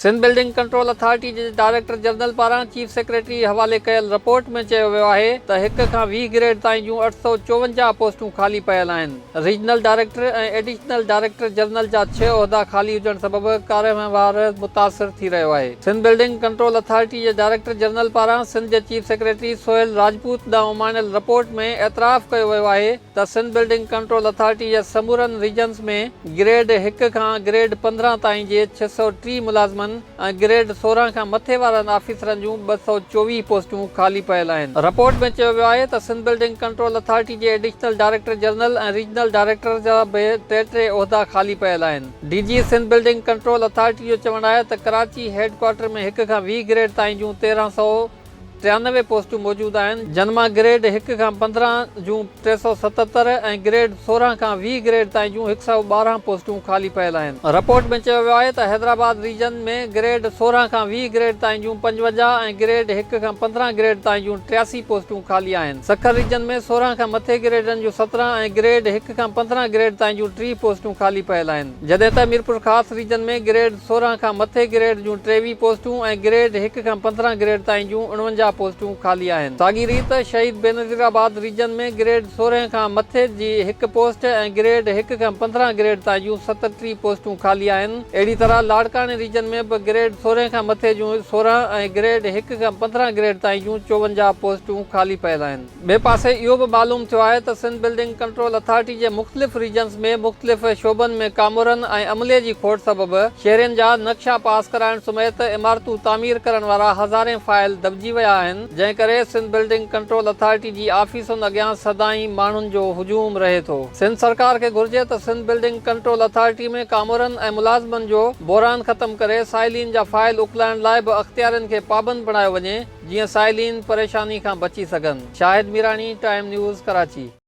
Sindh building control authority جي director general پاران chief secretary حوالي ڪيل رپورٽ ۾ چيو ويو آهي ته هڪ کان 20 گريڊ تائين جون 854 پوسٽون خالي پيل آهن. Regional director ۽ additional director general جا ڇهه عهدا خالي هجڻ سبب ڪاروهنوار متاثر ٿي رهيو آهي. سنڌ بلڊنگ ڪنٽرول اٿارٽي جي ڊائريڪٽر جنرل پاران سنڌ جي چيف سيڪريٽري سهيل راجپوت ڏانهن اماڻيل رپورٽ ۾ اعتراف ڪيو ويو آهي ته سنڌ بلڊنگ ڪنٽرول اٿارٽي جي سمورن ريجنز ۾ گريڊ هڪ کان گريڊ 15 تائين جي 630 ملازمن ۽ گريڊ 16 کان مٿي وارن آفيسرن جون 224 پوسٽون خالي پيل آهن. رپورٽ ۾ چيو ويو آهي ته سنڌ بلڊنگ ڪنٽرول اٿارٽي جي additional director general ۽ regional director جا به ٽي ٽي عهدا خالي پيل آهن. D G Sindh building control authority جو چوڻ آهي ته ڪراچي هيڊ ڪوارٽر ۾ هڪ کان 20 گريڊ تائين جون 1393 پوسٽون موجود آهن، جن مان گريڊ هڪ کان 15 جون 377 ۽ گريڊ 16 کان 20 گريڊ تائين جون 112 پوسٽون خالي پيل آهن. رپورٽ ۾ چيو ويو آهي ته حيدرآباد ريجن ۾ گريڊ 16 کان 20 گريڊ تائين جون 55 ۽ گريڊ هڪ کان 15 گريڊ تائين جون 83 پوسٽون خالي آهن. سکر ريجن ۾ 16 کان مٿي گريڊن جون 17 ۽ گريڊ هڪ کان 15 گريڊ تائين جون 30 پوسٽون خالي پيل آهن. جڏهن ته ميرپورخاص ريجن ۾ گريڊ 16 کان مٿي گريڊ جون 23 پوسٽون ۽ گريڊ هڪ کان 15 گريڊ تائين جون 49 پوسٽون خالي آهن. ساڳي ريت شهيد بينظيرآباد ريجن ۾ گريڊ 16 کان مٿي جي هڪ پوسٽ ۽ گريڊ هڪ کان 15 گريڊ تائين جون 37 پوسٽون خالي آهن. اهڙي طرح لاڙڪاڻي ريجن ۾ به گريڊ 16 کان مٿي جون 16 ۽ گريڊ هڪ کان 15 گريڊ تائين جون 54 پوسٽون خالي پيل آهن. ٻئي پاسي اهو به معلوم ٿيو آهي ته سنڌ بلڊنگ ڪنٽرول اٿارٽي جي مختلف ريجنز ۾ مختلف شعبن ۾ ڪامورن ۽ عملي جي کوٽ سبب شهرين جا نقشا پاس ڪرائڻ سميت عمارتون تعمير ڪرڻ وارا هزارين فائل دٻجي ويا آهن جنهن ڪري سنڌ بلڊنگ ڪنٽرول اٿارٽي جي آفيسن اڳيان سدائين ماڻهن جو هجوم رهي ٿو. سنڌ سرڪار کي گهرجي ته سنڌ بلڊنگ ڪنٽرول اٿارٽي ۾ ڪامورن ۽ ملازمن جو بحران ختم ڪري سائلين جا فائل اڪلائڻ لاء به اختيارين کي پابند بڻايو وڃي. جيئن سائلين پريشاني کان بچي سگهن. Shahid Mirani, time news, Karachi.